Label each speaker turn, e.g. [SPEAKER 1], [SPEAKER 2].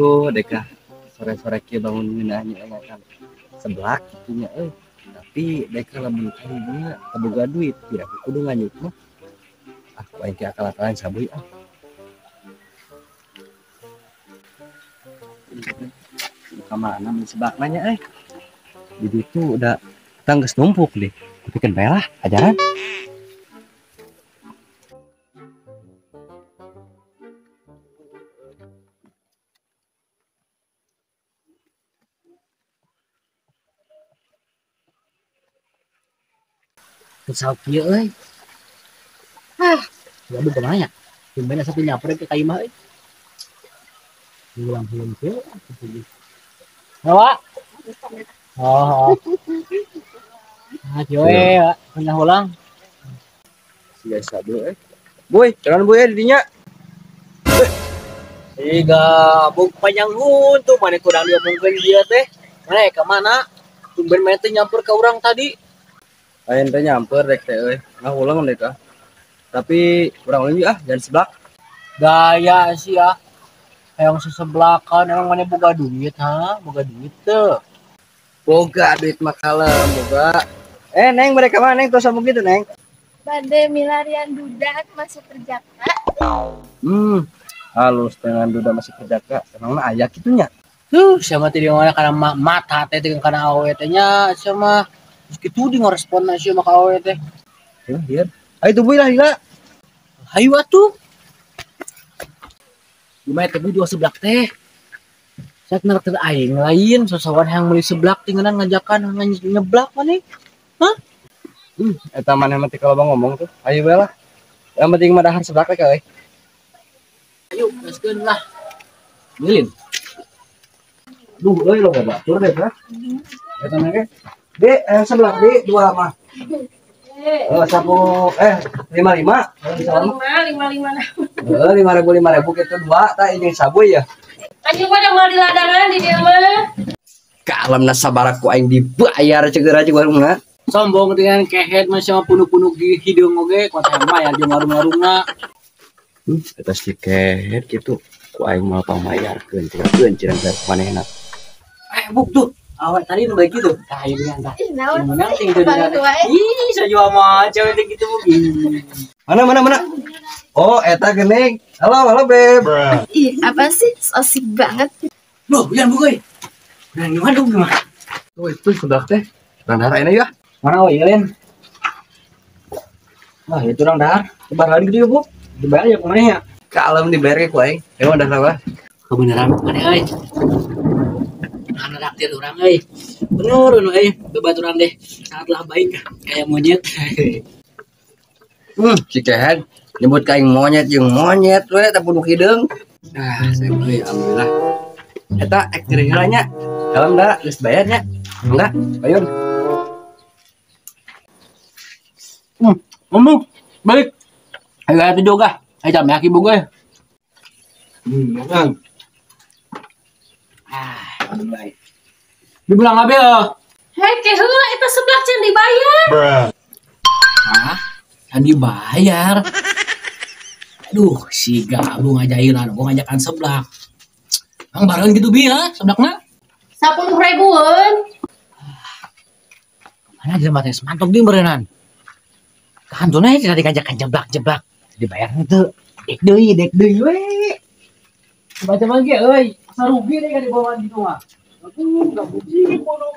[SPEAKER 1] Tuh deka sore-sore kieu bangun ngeunahnya kan seblak kitu nya euy. Tapi deka lamun kahinya teu boga duit, tidak kudu nganyut mah. Ah, ku aing akal-akalan sabuy ah. Ka mana mun seblak nanya euy. Di ditu udah tangges numpuk deh. Kupikeun bae lah ajaran.
[SPEAKER 2] Kesal kieu euy. Ah, gaduh kumaha nya? Tumben asa teu nyamper ke ka imah euy. Ulang-ulang kieu. Bawa. Oh. Ah, kieu we, pindah ulang.
[SPEAKER 1] Siga sabu euy. Boy, jalan boy di dinya.
[SPEAKER 2] Ih, gabung panjang huntu maneh kurang diomongkeun dia teh. Maneh ka mana? Tumben maneh teh nyamper ka urang tadi.
[SPEAKER 1] Ayen teh nyamper rek teh euy. Ngahulang deh ka. Tapi urang ulin ah, jangan seblak.
[SPEAKER 2] Gaya sih ya. Hayang seseblakan emang maneh boga duit ha? Boga duit teu?
[SPEAKER 1] Boga duit mah kalem, boga. Neng mereka mana neng tos sambung gitu neng?
[SPEAKER 3] Bade milarian duda masuk kerjaka.
[SPEAKER 1] Halus dengan duda masuk kerjaka. Emang mah aya kitu nya.
[SPEAKER 2] Siapa teh di mana kana mata teh dengan kana awewe teh nya sia mah. Terus kitu di ngaresponna sia mah ka awewe teh.
[SPEAKER 1] Heuh, ieu. Ayo tubuh lah gila.
[SPEAKER 2] Hayu atuh. Gimana teh dua seblak teh? Saya kenal aing lain sosokan yang meuli seblak tinggalan ngajakan nyeblak maneh. Hah?
[SPEAKER 1] Eta maneh mah teh kalau bang ngomong tuh. Ayo bae lah. Yang penting mah dahar seblak teh euy.
[SPEAKER 2] Ayo, gaskeun lah. Milin.
[SPEAKER 1] Duh euy lo batur deh lah. Eta mah ge. Dek, seblak di dua mah. Sapu 55.
[SPEAKER 3] 55 nah.
[SPEAKER 1] Heeh, 5.000 gitu dua tah ini sabu ya.
[SPEAKER 3] Anjing mah udah mau di ladangan di dieu mah.
[SPEAKER 1] Kalemna sabaraha ku aing dibayar ceuk aja warungna.
[SPEAKER 2] Sombong dengan kehet mah sama punuk-punuk di hideung oge kuat mah ya jeung warung-warungna.
[SPEAKER 1] Eta si kehet kitu ku aing moal pangmayarkeun cenah cirang manehna.
[SPEAKER 2] Buk tuh. Awak tadi nu baik gitu. Tah ieu dengan tah.
[SPEAKER 3] Naon?
[SPEAKER 2] Ting teu dengan. Ih, saja mah cewek teh kitu mungkin.
[SPEAKER 1] Mana mana mana? Oh, eta geuning. Halo, halo beb.
[SPEAKER 3] Ih, apa sih? Asik banget.
[SPEAKER 2] Loh, jangan buka. Nah, gimana dong gimana?
[SPEAKER 1] Oh, itu sebelah teh. Urang dahar ayeuna ya.
[SPEAKER 2] Mana we Lin? Wah, itu urang dahar.
[SPEAKER 1] Sebar lagi gitu ya, Bu.
[SPEAKER 2] Dibayar ya kumaha ya?
[SPEAKER 1] Kalem dibayar ke ku aing. Emang dahar apa?
[SPEAKER 2] Kebenaran maneh euy. Anak raktir urang euy. Bener nu euy, bebaturan deh. Sangatlah baik kayak monyet.
[SPEAKER 1] Si kehed nyebut ka aing monyet jeung monyet we teh punuk hideung. Ah, saya beli alhamdulillah. Eta ek nyeri heula nya. Kalem da geus bayar nya. Enggak, ayun.
[SPEAKER 2] Ngomong balik. Ayo atuh juga. Ayo jam yaki boga.
[SPEAKER 1] Makan.
[SPEAKER 2] Ah, baik. Dibilang apa ya?
[SPEAKER 3] Hei, ke heula eta seblak can dibayar.
[SPEAKER 2] Hah? Can dibayar. Aduh, si Gabung ngajailan, gua ngajakan seblak. Bang bareng gitu bi ya, seblakna?
[SPEAKER 3] 10 ribuan.
[SPEAKER 2] Mana jelema teh semantok deui meureunnan. Kantuna teh tadi ngajakan jeblak-jeblak. Dibayar henteu. Dek deui we. Baca lagi euy, asa rugi deh kan dibawa gitu mah. Aduh, enggak buji bodoh.